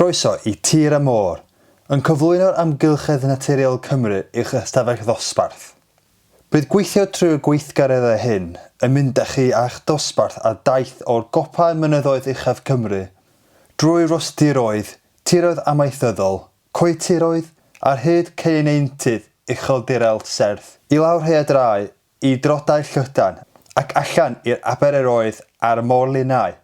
Croeso i Tir a Môr, yn cyflwyno'r amgylchedd naturiol Cymru i'ch ystafell ddosbarth. Bydd gweithio trwy'r gweithgareddau hyn yn mynd â chi a'ch dosbarth ar daith o'r gopa ym mynyddoedd uchaf Cymru, drwy rhostiroedd, tiroedd amaethyddol, coetiroedd, ar hyd ceunentydd ucheldirel serth, i lawr rhaeadrau i drodau llydan ac allan i'r abereroedd a'r môr-linau,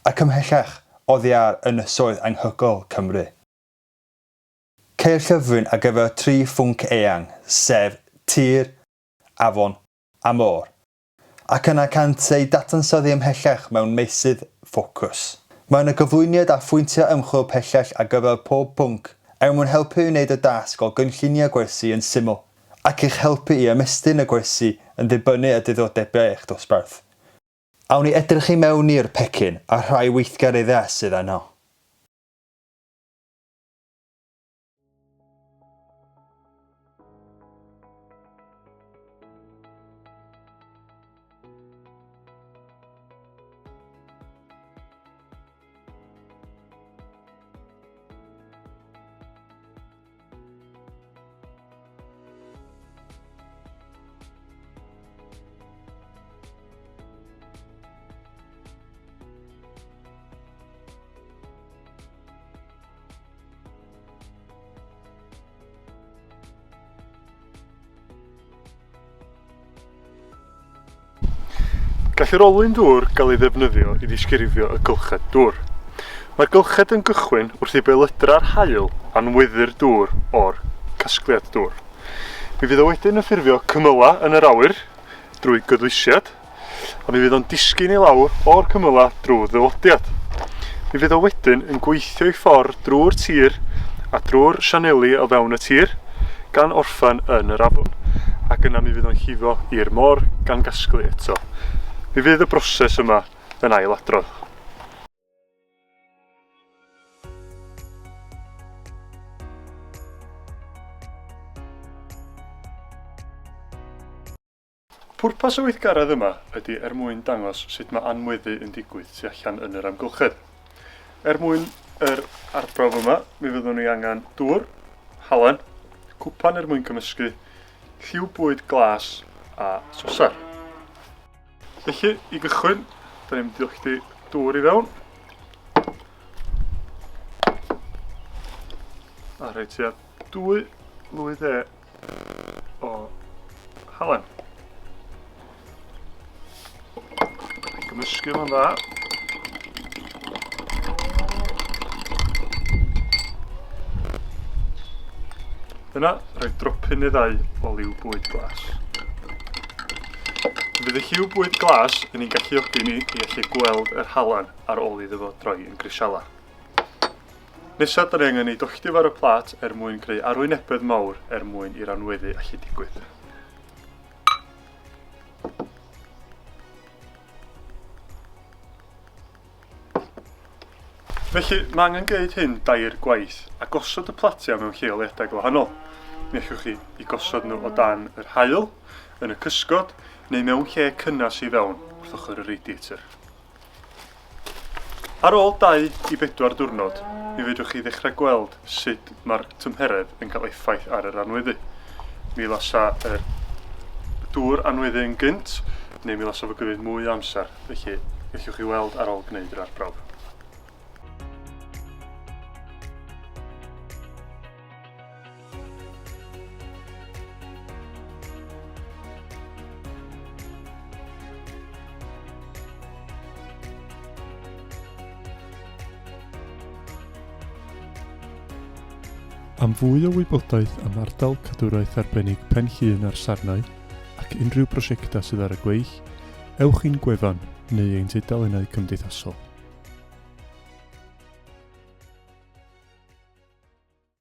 ac ymhellach oddi ar ynysoedd anhygoel Cymru. Ceir llyfryn ar gyfer tri phwnc eang, sef tir, afon a môr, ac yna cânt eu dadansoddi ymhellach mewn meysydd ffocws. Mae yna gyflwyniad a phwyntiau ymchwil pellach ar gyfer pob pwnc er mwyn helpu i wneud y dasg o gynllunio gwersi yn syml. ac i'ch helpu i ymestyn y gwersi yn ddibynnu ar diddordebau eich dosbarth. Awn ni edrych i mewn i'r pecyn a rhai weithgareddau sydd yno. Gall yr olwyn dŵr gael ei ddefnyddio i ddisgrifio y gylched dŵr. Mae'r gylched yn gychwyn wrth i belydrau'r haul anweddu'r dŵr o'r casgliad dŵr. Mi fydd o wedyn yn ffurfio cymylau yn yr awyr drwy gyddwysiad, a mi fydd o'n disgyn i lawr o'r cymylau drwy ddyfodiad. Mi fydd o wedyn yn gweithio'i ffordd drwy'r tir a drwy'r sianeli o fewn y tir, gan orffen yn yr afon, ac yna mi fydd o'n llifo i'r môr gan gasglu eto. Mi fydd y broses yma yn ailadrodd. Pwrpas y weithgaredd yma ydy er mwyn dangos sut mae anweddu yn digwydd tu allan yn yr amgylchedd. Er mwyn yr arbrawf yma, mi fyddwn ni angen dŵr, halen, cwpan er mwyn cymysgu, lliw bwyd glas a sosar. Felly, i gychwyn, da ni'n mynd i lochdi dŵr i fewn. A rhoi tua dwy lwy dde o halen. Gymysgu fo'n dda. Yna, rhoi dropyn neu ddau o liw bwyd glas. Fydd y lliw bwyd glas yn ein galluogi ni i allu gweld yr halen ar ôl iddo fo droi yn grisialau. Nesa, da ni angen ei dollti fo ar y plât er mwyn creu arwynebedd mawr er mwyn i'r anweddu allu digwydd. Felly, mae angen gwneud hyn dair gwaith a gosod y platiau mewn lleoliadau gwahanol. Mi allwch chi i gosod nhw o dan yr haul, yn y cysgod, neu mewn lle cynnes i fewn wrth ochr y radiator. Ar ôl 2 i bedwar diwrnod, mi fedrwch chi ddechrau gweld sut mae'r tymheredd yn cael effaith ar yr anweddu. Mi lasa yr dŵr anweddu yn gynt, neu mi lasa fo gymryd mwy o amser, felly gallwch chi weld ar ôl gwneud yr arbrawf. Am fwy o wybodaeth am ardal cadwraeth arbennig Pen Llŷn a'r Sarnau ac unrhyw brosiectau sydd ar y gweill, ewch i'n gwefan neu ein tudalennau cymdeithasol.